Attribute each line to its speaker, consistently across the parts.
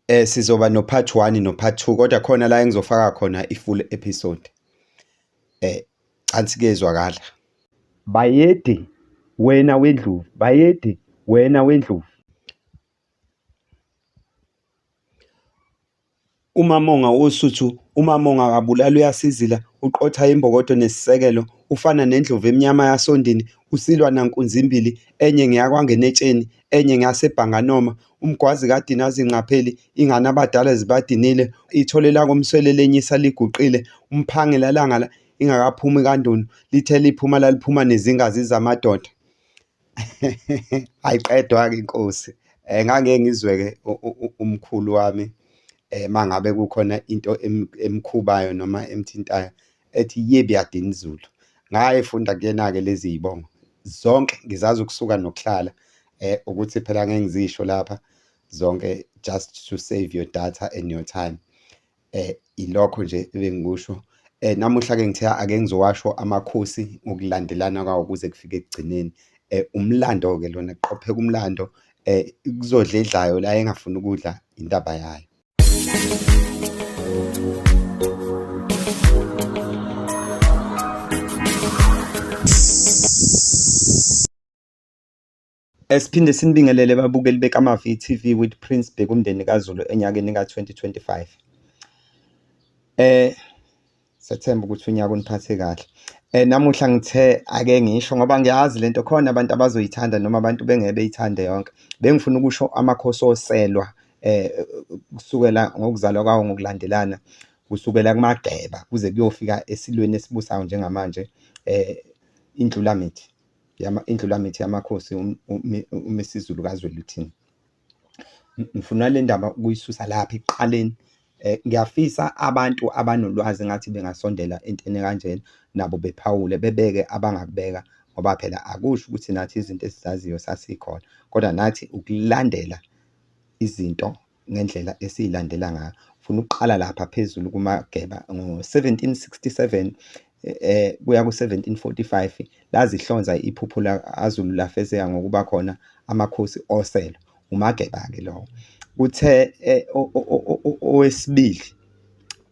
Speaker 1: Sizoba no-part 1 no-part 2 kodwa khona la engizofaka khona i-full episode. Cansi kuyezwakala. Bayede wena wendlovu, bayede wena wendlovu. UMamonga woSuthu uMamonga akabulali uyasizila, uqotha imbokodo nesisekelo, ufana nendlovu emnyama yasondini, usilwa nankunzimbili, enye ngeyakwaNgenetsheni, enye ngeyaseBhanganoma, umgwazi kaDina zinqapheli, ingane abadala zibadinile, ithole lakoMsweli lenyisa liguqile, umphangela langa ingakaphumi kaNdunu, lithe liphuma laliphuma nezingazi zamadoda. Ayiqedwa-ke inkosi. Ngangike ngizwe-ke umkhulu wami uma ngabe kukhona into emkhubayo noma emthintayo ethi, Yebi yadini Zulu. Ngayifunda kuyena-ke lezi y'bongo zonke ngizazi ukusuka nokuhlala ukuthi phela ngeke ngizisho lapha zonke just to save your data and your time. Ilokho nje ebengikusho. Namuhla-ke ngithe ake ngizowasho amakhosi ngokulandelana kwawo kuze kufike ekugcineni. Umlando-ke lona, kuqopheka umlando, kuzodla edlayo la engafuni ukudla indaba yayo. Siphinde sinibingelele babukeli beKamavi TV with Prince Bhekumndeni kaZulu enyakeni ka-2025. Eh sethemba ukuthi unyaka uniphathe kahle. Eh namuhla ngithe ake ngisho ngoba ngiyazi lento khona abantu abazoyithanda noma abantu bengeke beyithande yonke. Bengifuna ukusho amakhosi oselwa eh kusukela ngokuzalwa kwawo ngokulandelana kusukela kuMageba kuze kuyofika esilweni esibusayo njengamanje eh Indlulamithi. Indlulamithi yamakhosi uMisizulu kaZwelithini. Ngifuna le ndaba ukuyisusa lapha ekuqaleni. Ngiyafisa abantu abanolwazi engathi bengasondela entweni ekanjena nabo bephawule bebeke abangakubeka ngoba phela akusho ukuthi nathi izinto esizaziyo sasikhona, kodwa nathi ukulandela izinto ngendlela esiyilandela ngayo. Ngifuna ukuqala lapha phezulu kuMageba ngo-1767 kuya ku-1745 lazihlonza iphupho lakaZulu lafezeka ngokuba khona amakhosi oselo. UMageba-ke lowo. Kuthe owesibili,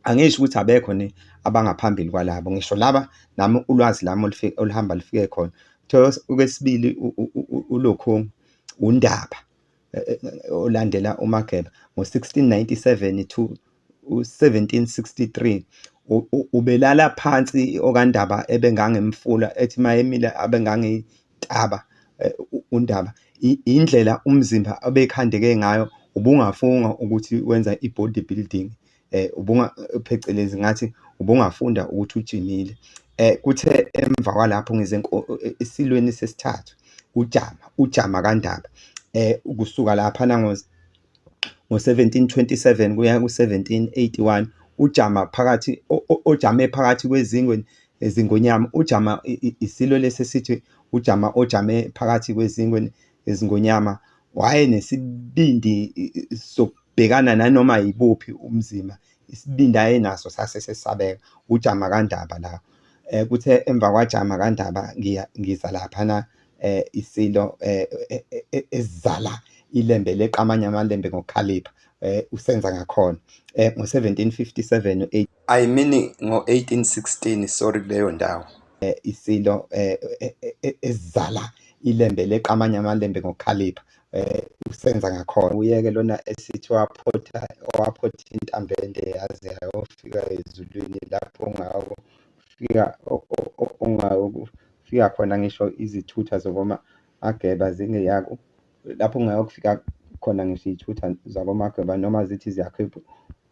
Speaker 1: angisho ukuthi abekho ne abangaphambili kwalabo, ngisho laba nami ulwazi lami oluhamba lufike khona. Kuthiwa okwesibili uLokhungu, uNdaba. Olandela uMageba ngo-1697 to 1763. Ubelala phansi okaNdaba ebengangemfula ethi mayemile abengangentaba uNdaba. Indlela umzimba abekhandeke ngayo ubungafunga ukuthi wenza i-body building. Ubunga phecelezi ngathi ubungafunda ukuthi ujimile. Kuthe emva kwalapho ngize esilweni sesithathu uJama, uJama kaNdaba. Kusuka laphana ngo-1727 kuya ku-1781 uJama phakathi ojame phakathi kwezingwe ezingonyama. UJama isilo lesi esithi uJama ojame phakathi kwezingwe ezingonyama wayenesibindi bhekana nanoma yibuphi ubunzima, isibindi ayenaso sase sesabeka. UJama kaNdaba la. Kuthe emva kwaJama kaNdaba ngiza laphana isilo esizala iLembe leqa amanye amaLembe ngokukhalipha usenza ngakhona ngo-1757 I mean ngo-1816 sorry kuleyo ndawo. Isilo esizala iLembe leqa amanye amaLembe ngokukhalipha usenza ngakhona. Uyeke lona esithi waphotha waphotha intambo ende yaze yayofika ezulwini lapho ongakufika ongakufika khona ngisho izithutha zakoMageba zingeyako, lapho ungayokufika khona ngisho iy'thutha zakoMageba noma zithi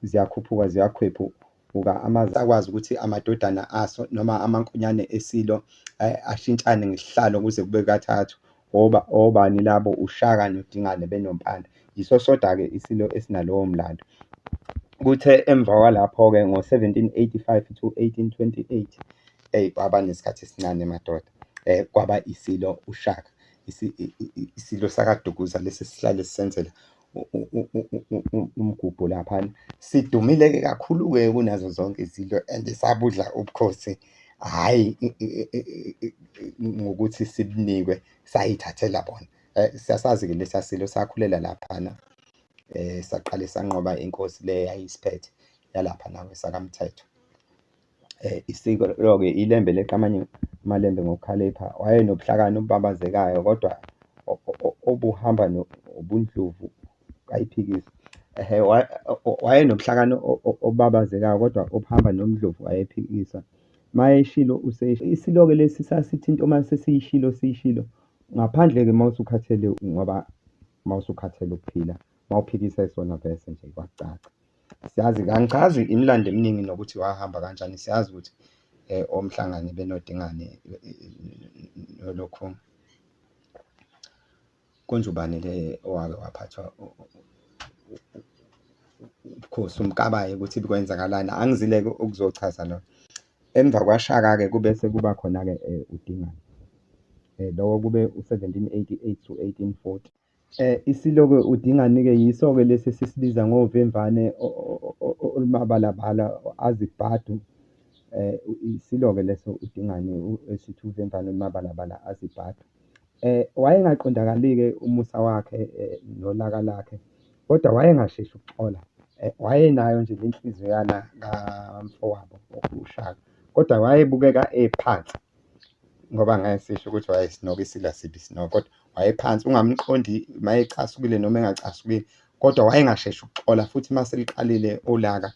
Speaker 1: ziyakhuphuka ziyakhwephuka akwazi ukuthi amadodana aso noma amankonyane esilo ashintshane ngesihlalo kuze kube kathathu. Obani labo? UShaka noDingane benoMpande. Yiso sodwa-ke iSilo esinalowo mlando. Kuthe emva kwalapho-ke ngo-1785 to 1828, eyi kwaba nesikhathi esincane madoda, kwaba iSilo uShaka, iSilo sakaDukuza lesi esihlale sisenzela umgubho laphana. Sidumile-ke kakhulu-ke kunazo zonke izilo and sabudla ubukhosi, hhayi ngokuthi sibunikwe, sayithathela bona. Siyasazi-ke lesiya silo sakhulela laphana. Saqale sanqoba inkosi le eyayisiphethe yalapha nakwesakaMthethwa. Isiko-ke iLembe leqa amanye amaLembe ngokukhalipha, wayenobuhlakani obubabazekayo kodwa obuhamba nobundlovu kayiphikiswa. Ehhe, wayenobuhlakani obubabazekayo kodwa obuhamba nomndlovu ayephikisa. Mayeshilo Isilo-ke lesi sasithi into uma sesiyishilo siyishilo, ngaphandle-ke uma usukhathele ngoba uma usukhathele ukuphila, uma uphikise sona vese nje kwakucaca. Siyazi-ke, angichazi imilando eminingi nokuthi wahamba kanjani, siyazi ukuthi oMhlangane benoDingane nolokhunga. Konje ubani le owake waphathwa ubukhosi uMkabayi ukuthi kwenzakalani, angizile-ke ukuzochaza lokho. Emva kwaShaka-ke kube sekuba khona-ke uDingane, lowo kube u-1788 to 1840. Isilo-ke uDingane-ke yiso-ke lesi esisibiza ngovemvane olumabalabala azibhadu. Isilo-ke leso uDingane esithi uvemvane olumabalabala azibhadu. Wayengaqondakali-ke umusa wakhe nolaka lakhe, kodwa wayengasheshi ukuxola. Wayenayo nje le nhliziyo kamfowabo uShaka, kodwa wayebukeka ephansi ngoba ngeke sisho ukuthi wayesinoko isilo asibi isinoko, kodwa wayephansi ungamqondi uma ecasukile noma engacasukile, kodwa wayengasheshi ukuxola futhi uma seliqalile ulaka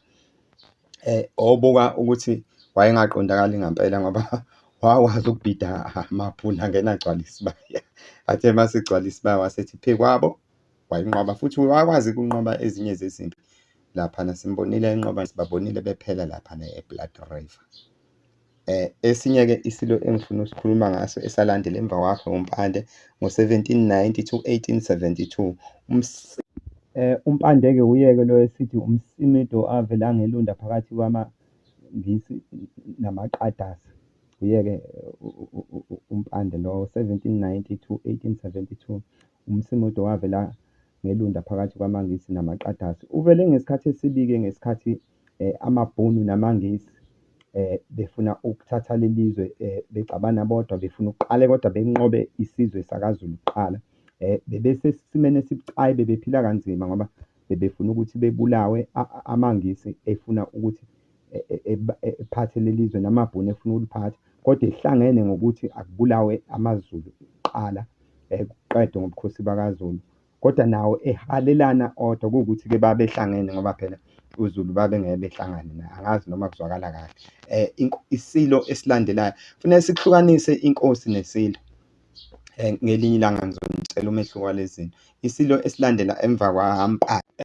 Speaker 1: obuka ukuthi wayengaqondakali ngampela ngoba wakwazi ukubhida amaBhunu angena agcwala isibaya. Athe uma segcwala isibaya wasethi phekwabo, wayinqoba futhi wakwazi ukunqoba ezinye zezimpi laphana simbonile enqoba, sibabonile bephela laphana e-Blood River. Esinye-ke isilo engifuna ukusikhuluma ngaso esalandela emva kwakhe uMpande ngo-1790 to 1872. UMpande-ke uye-ke lo esithi uMsimido avela ngelunda phakathi kwamaNgisi namaQadasi. Uye-ke uMpande lo 1790 to 1872. UMsimido wavela ngelunda phakathi kwamaNgisi namaQadasi. Uvele ngesikhathi esibi-ke ngesikhathi amaBhunu namaNgisi befuna ukuthatha leli zwe, bexabana bodwa befuna ukuqale kodwa benqobe isizwe sakaZulu kuqala. Bebesesimeni esibucayi, bebephila kanzima ngoba bebefuna ukuthi bebulawe amaNgisi efuna ukuthi ephathe leli zwe namaBhunu efuna ukuliphatha, kodwa ehlangene ngokuthi akubulawe amaZulu kuqala, kuqedwe ngobukhosi bakaZulu. Kodwa nawo ehalelana odwa kuwukuthi-ke babehlangene ngoba phela uZulu babengeke behlangane naye, angazi noma kuzwakala kahle. Isilo esilandelayo kufuneka sikuhlukanise inkosi nesilo. Ngelinye ilanga ngizonitshela umehluko walezi zinto. Isilo esilandela emva kwaMpande.